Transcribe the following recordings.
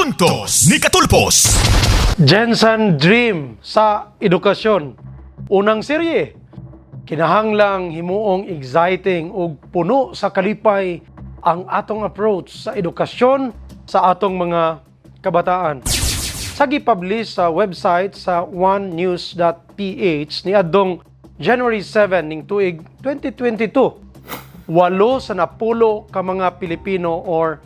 Puntos ni Katulpos. GenSan Dream sa edukasyon. Unang serye, kinahanglang himuong exciting ug puno sa kalipay ang atong approach sa edukasyon sa atong mga kabataan. Sa gipublish sa website sa onenews.ph niadtong January 7 ning tuig 2022, 8 sa 10 ka mga Pilipino or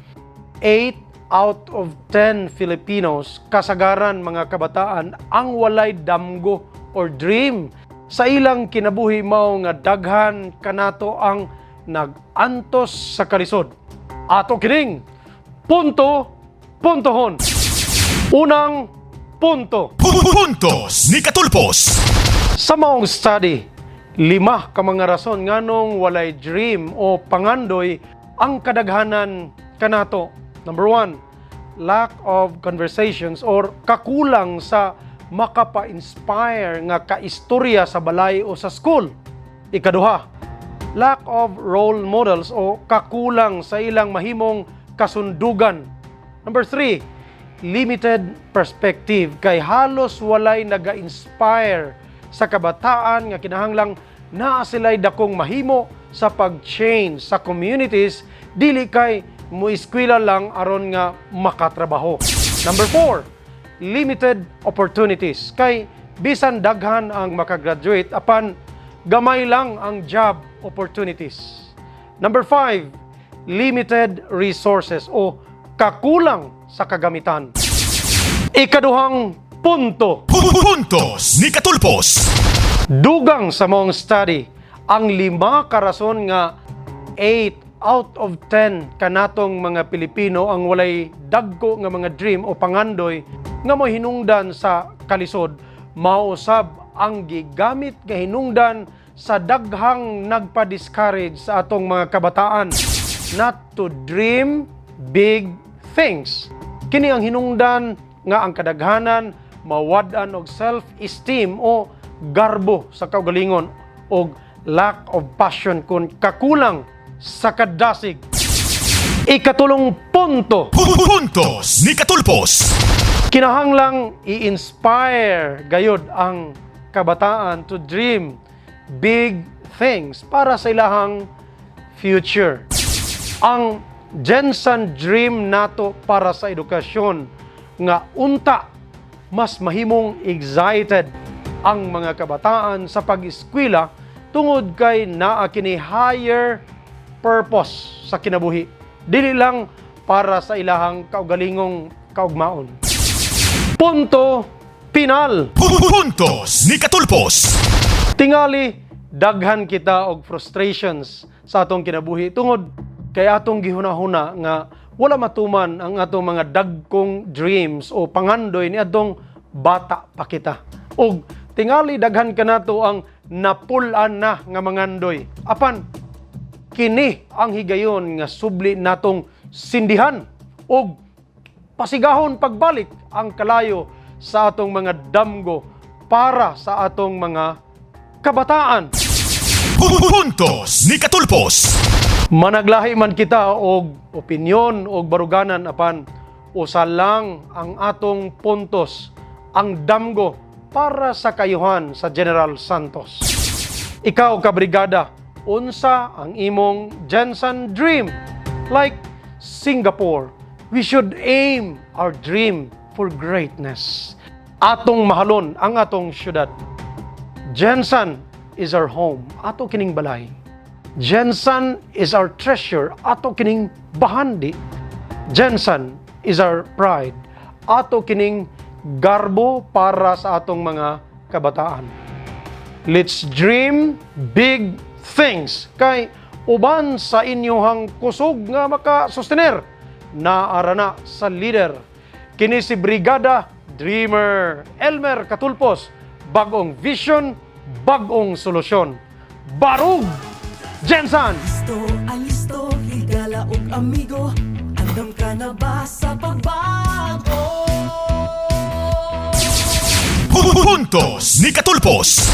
8 out of 10 Filipinos, kasagaran mga kabataan, ang walay damgo or dream sa ilang kinabuhi, mao nga daghan kanato ang nag-antos sa kalisod. Ato kining punto puntohon. Unang punto. Puntos ni Katulpos. Sa maong study, lima ka mga rason nganong walay dream o pangandoy ang kadaghanan kanato. Number one, lack of conversations or kakulang sa makapa-inspire nga kaistorya sa balay o sa school. Ikaduha, lack of role models o kakulang sa ilang mahimong kasundugan. Number three, limited perspective kay halos walay naga-inspire sa kabataan nga kinahanglang naa sila'y dakong mahimo sa pag-change sa communities, dili kay mo-eskwela lang aron nga makatrabaho. Number four, limited opportunities kay bisan daghan ang makagraduate apan gamay lang ang job opportunities. Number five, limited resources o kakulang sa kagamitan. Ikaduhang punto. Puntos ni Katulpos. Dugang sa maong study, ang lima ka rason nga 8 out of 10 kanatong mga Pilipino ang walay dagko nga mga dream o pangandoy nga mohinungdan sa kalisod, mausab ang gigamit nga hinungdan sa daghang nagpa-discourage sa atong mga kabataan not to dream big things. Kini ang hinungdan nga ang kadaghanan mawad-an og self-esteem o garbo sa kaugalingon og lack of passion kung kakulang sa kadasig. Ikatulong punto. Puntos ni Katulpos. Kinahanglang i-inspire gayud ang kabataan to dream big things para sa ilahang future. Ang GenSan Dream nato para sa edukasyon nga unta mas mahimong excited ang mga kabataan sa pag-eskwela tungod kay naa kini higher purpose sa kinabuhi. Dili lang para sa ilahang kaugalingong kaugmaon. Punto pinal. Puntos ni Katulpos. Tingali daghan kita og frustrations sa atong kinabuhi tungod kay atong gihuna-huna nga wala matuman ang atong mga dagkong dreams o pangandoy ni atong bata pa kita. Og tingali daghan kanato ang napul-an na nga mangandoy. Apan kini ang higayon nga subli natong sindihan og pasigahon pagbalik ang kalayo sa atong mga damgo para sa atong mga kabataan. Puntos ni Katulpos. Managlahi man kita og opinyon og baruganan, apan usa lang ang atong puntos, ang damgo para sa kayuhan sa General Santos. Ikaw, kabrigada, unsa ang imong GenSan Dream? Like Singapore, we should aim our dream for greatness. Atong mahalon ang atong syudad. GenSan is our home. Ato kining balay. GenSan is our treasure. Ato kining bahandi. GenSan is our pride. Ato kining garbo para sa atong mga kabataan. Let's dream big things kay uban sa inyong kusog nga maka-sustener, naara na sa leader. Kini si Brigada Dreamer Elmer Katulpos. Bag-ong vision, bag-ong solusyon. Barug GenSan! Listo, alisto, higala ug amigo. Andam ka na ba sa pagbago? Puntos ni Katulpos.